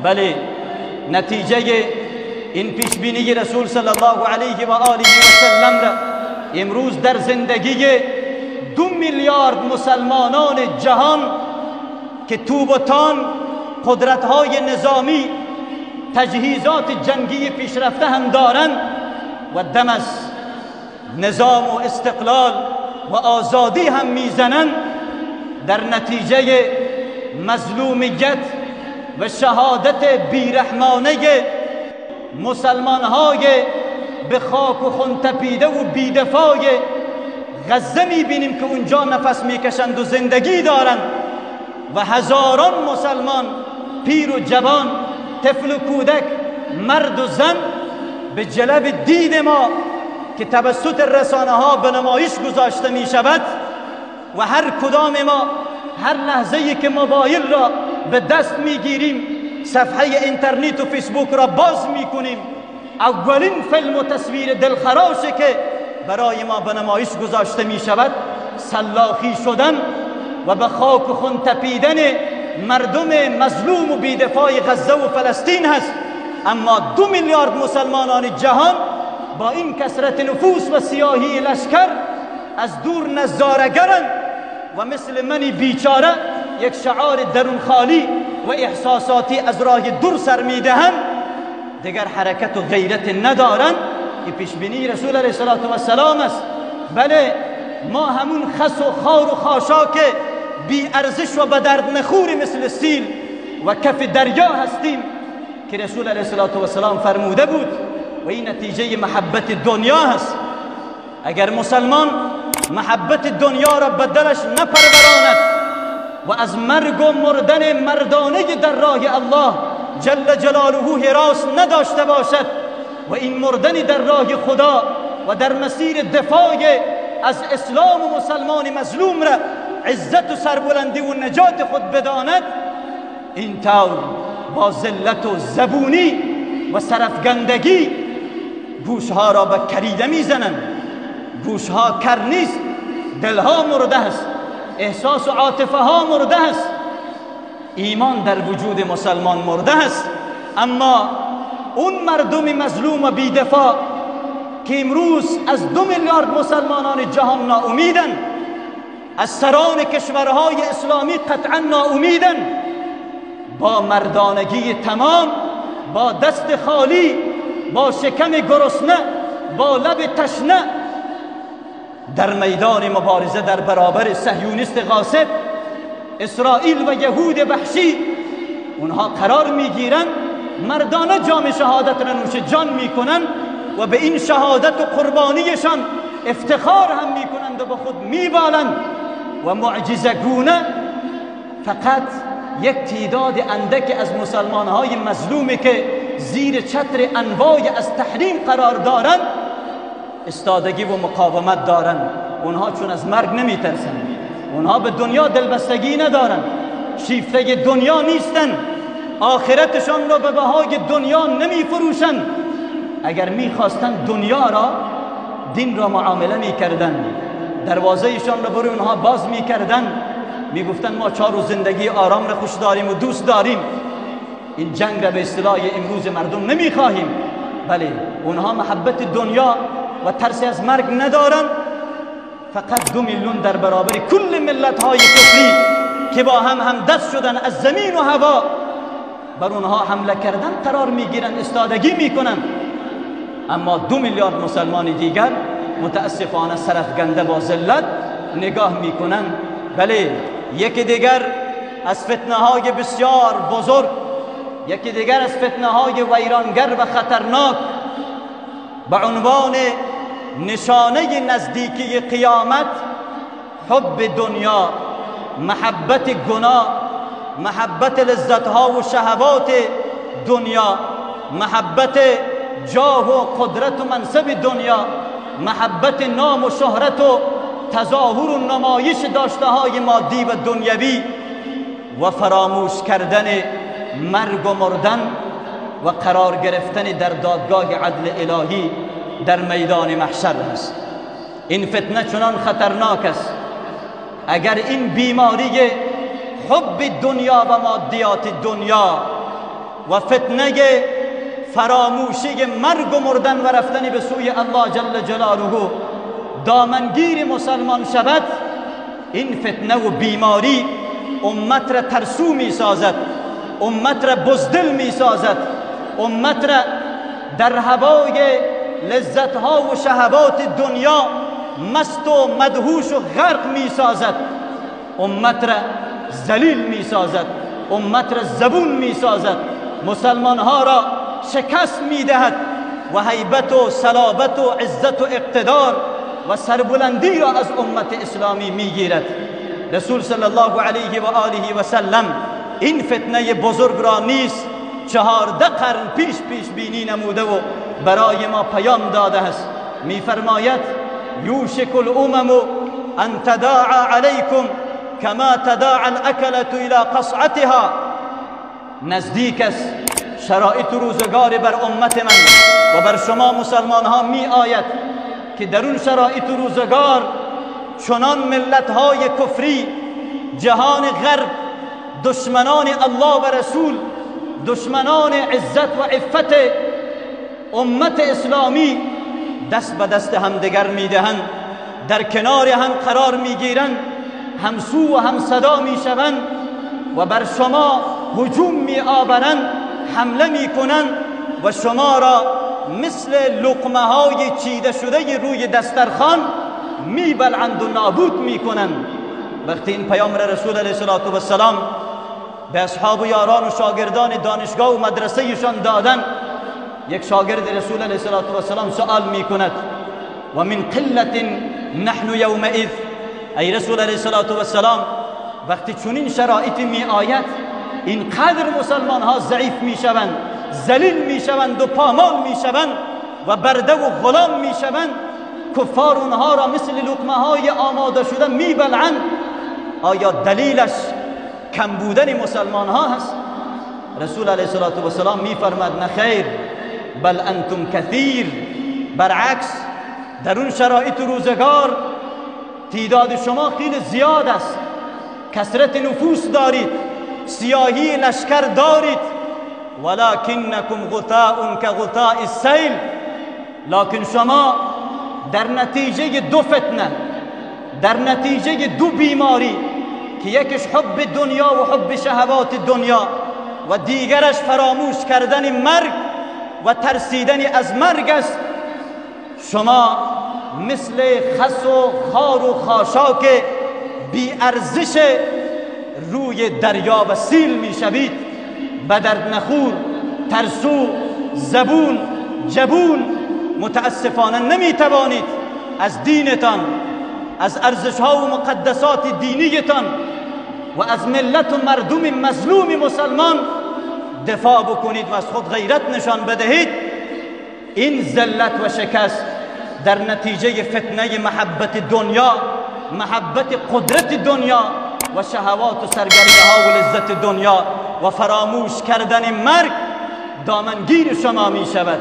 بله، نتیجه این پیشبینی رسول صلی الله علیه و آله و سلم را امروز در زندگی 2 میلیارد مسلمانان جهان که توپ و تانک، قدرت‌های نظامی، تجهیزات جنگی پیشرفته هم دارند و دم از نظام و استقلال و آزادی هم میزنند، در نتیجه مظلومیت و شهادت بیرحمانه مسلمانهای به خاک و خون تپیده و بیدفاع غزه میبینیم که اونجا نفس میکشند و زندگی دارند و هزاران مسلمان، پیر و جوان، طفل و کودک، مرد و زن به جلب دید ما که توسط رسانه ها به نمایش گذاشته می شود و هر کدام ما هر لحظه که موبایل را به دست می گیریم، صفحه اینترنت و فیسبوک را باز می کنیم، اولین فیلم و تصویر دلخراشه که برای ما به نمایش گذاشته می شود سلاخی شدن و به خاک و خون تپیدن مردم مظلوم و بیدفاع غزه و فلسطین هست. اما 2 میلیارد مسلمانان جهان با این کثرت نفوس و سیاهی لشکر از دور نظاره‌گرند و مثل منی بیچاره یک شعار درون خالی و احساساتی از راه دور سر میدهند، دیگر حرکت و غیرت ندارند. این پیشبینی رسول علیه السلام است. بله، ما همون خس و خار و خاشاک بی ارزش و به درد نخوری مثل سیل و کف دریا هستیم که رسول علیه السلام فرموده بود و این نتیجه محبت دنیا هست. اگر مسلمان محبت دنیا را به دلش نپروراند و از مرگ و مردن مردانه در راه الله جل جلاله هراس نداشته باشد و این مردن در راه خدا و در مسیر دفاع از اسلام و مسلمان مظلوم را عزت و سربلندی و نجات خود بداند، این طور با ذلت و زبونی و سرفگندگی گوشها را به کریده میزنند. گوشها کر نیست، دلها مرده است، احساس و عاطفه ها مرده است، ایمان در وجود مسلمان مرده است. اما اون مردم مظلوم و بیدفاع که امروز از 2 میلیارد مسلمانان جهان ناامیدند، از سران کشورهای اسلامی قطعا ناامیدند، با مردانگی تمام، با دست خالی، با شکم گرسنه، با لب تشنه در میدان مبارزه در برابر صهیونیست غاصب اسرائیل و یهود وحشی اونها قرار میگیرند، مردانه جام شهادت را نوش جان میکنند و به این شهادت و قربانیشان افتخار هم میکنند و به خود میبالند و معجزه گونه فقط یک تعداد اندک از مسلمانهای مظلومی که زیر چتر انواع از تحریم قرار دارند استادگی و مقاومت دارند. اونها چون از مرگ نمیترسند، اونها به دنیا دلبستگی ندارند، شیفته دنیا نیستند، آخرتشان را به بهای دنیا نمیفروشند. اگر میخواستند دنیا را، دین را معامله میکردند، دروازهشان را برای اونها باز میکردند، میگفتند ما 4 روز زندگی آرام را خوش داریم و دوست داریم، این جنگ را به اصطلاح امروز مردم نمیخواهیم. بله، اونها محبت دنیا و ترس از مرگ ندارند. فقط 2 میلیون در برابر کل ملت های کفری که با هم هم دست شدن از زمین و هوا بر اونها حمله کردن قرار میگیرن، استادگی میکنن. اما 2 میلیارد مسلمان دیگر متاسفانه سرفگنده با ذلت نگاه میکنن. بله، یکی دیگر از فتنه های بسیار بزرگ، یکی دیگر از فتنه های ویرانگر و خطرناک به عنوان نشانه نزدیکی قیامت، حب دنیا، محبت گناه، محبت لذتها و شهوات دنیا، محبت جاه و قدرت و منصب دنیا، محبت نام و شهرت و تظاهر و نمایش داشته های مادی و دنیوی و فراموش کردن مرگ و مردن و قرار گرفتن در دادگاه عدل الهی در میدان محشر است. این فتنه چنان خطرناک است، اگر این بیماری حب دنیا و مادیات دنیا و فتنه فراموشی مرگ و مردن و رفتن به سوی الله جل جلاله دامنگیر مسلمان شود، این فتنه و بیماری امت را ترسو می سازد، امت را بزدل می سازد، امت را در هوای لذتها و شهوات دنیا مست و مدهوش و غرق می سازد، امت را ذلیل می سازد، امت را زبون می سازد، مسلمان ها را شکست می دهد و هیبت و صلابت و عزت و اقتدار و سربلندی را از امت اسلامی می گیرد. رسول صلی الله علیه و آله و سلم این فتنه بزرگ را نیز 14 قرن پیش پیش بینی نموده و برای ما پیام داده است. میفرماید یوشک الامم ان تداعى علیکم کما تداعى الاکلة الى قصعتها. نزدیک است شرایط روزگار بر امت من و بر شما مسلمان ها می آید که در اون شرایط روزگار چنان ملت های کفری، جهان غرب، دشمنان الله و رسول، دشمنان عزت و عفت امت اسلامی دست به دست همدیگر میدهند، در کنار هم قرار میگیرند، همسو و همصدا میشوند و بر شما هجوم میآورند، حمله میکنند و شما را مثل لقمه های چیده شده روی دسترخوان میبلعند و نابود میکنند. وقتی این پیام را رسول علیه السلام به اصحاب و یاران و شاگردان دانشگاه و مدرسهشان دادن، یک شاگرد رسول علیه السلام سؤال میکند و من قلت نحن یومئذ، ای رسول علیه السلام وقتی چنین شرایطی می آید اینقدر مسلمان ها ضعیف میشوند، ذلیل میشوند و پامال میشوند و برده و غلام میشوند، کفار اونها را مثل لقمه های آماده شده میبلعند، آیا دلیلش کم بودن مسلمان ها هست؟ رسول علیه السلام میفرماد نه خیر، بل انتم کثیر، برعکس در اون شرایط روزگار تعداد شما خیلی زیاد است، کثرت نفوس دارید، سیاهی لشکر دارید، ولکنکم غثاء كغثاء السیل، لکن شما در نتیجه دو فتنه، در نتیجه دو بیماری که یکش حب دنیا و حب شهوات دنیا و دیگرش فراموش کردن مرگ و ترسیدن از مرگ است، شما مثل خس و خار و خاشاک بی ارزش روی دریا و سیل میشوید، به درد نخور، ترسو، زبون، جبون. متاسفانه نمیتوانید از دینتان، از ارزشها و مقدسات دینیتان و از ملت و مردم مظلوم مسلمان دفاع بکنید و از خود غیرت نشان بدهید. این ذلت و شکست در نتیجه فتنه محبت دنیا، محبت قدرت دنیا و شهوات و سرگرمی ها و لذت دنیا و فراموش کردن مرگ دامنگیر شما می شود.